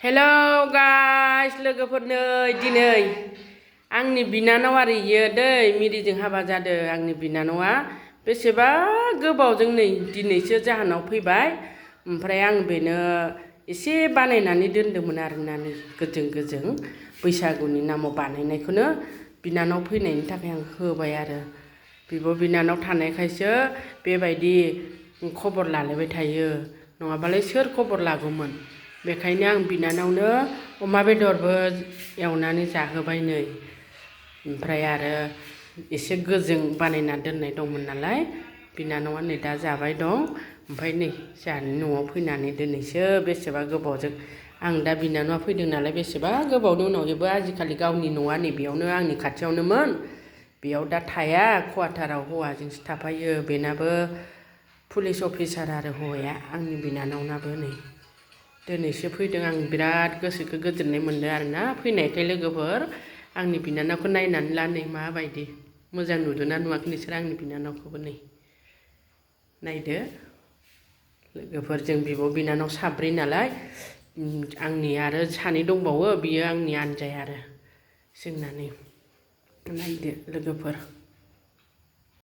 hello guys लोगोफोर नै दिनै आंनि बिनानाव आरो इयो दै मिरिजों हाबा जादों आंनि बिनानावा बेसेबा गोबावजों नै दिनैसो जाहानाव फैबाय ओमफ्राय आं बेनो एसे बानायनानै दोनदोंमोन आरोना नै गोजों बैसागुनि नामाव बानायनायखौनो बिनानाव फैनायनि थाखाय आं होबाय आरो बिब' बिनानाव थानायखायसो बेबायदि खबर लालायबाय थायो नङाबालाय सोर खबर लागौमोन बेखायनो आं बिनानावनो अमा बेदरबो एवनानै जाहोबाय नै ओमफ्राय आरो एसे गोजों बानायना दोननाय दंमोन नालाय बिनानावा नै दा जाबाय दं ओमफ्राय नै जाहानि न'आव फैनानै दिनैसो बेसेबा गोबावजों आं दा बिनानावा फैदों नालाय बेसेबा गोबावनि उनाव बेबो आजिखालि गावनि न'आ नै बेयावनो आंनि खाथियावनोमोन बेयाव दा थाया कवाटाराव हौवाजोंसो थाफायो बेनाबो पुलिस अफिसार आरो हौवाया आंनि बिनानावनाबो नै दिनैसो फैदों आं बिराद गोसोखौ गोजोननाय मोनदों आरोना फैनायखाय लोगोफोर आंनि बिनानावखौ नायनानै ला नै माबायदि मोजां नुदोंना नुवाखै नोंसोर आंनि बिनानावखौबो नै नायदो लोगोफोर जों बिब' बिनानाव साब्रै नालाय आंनि आरो सानै दंबावो बियो आंनि आनजाय आरो जोंना नै नायदो लोगोफोर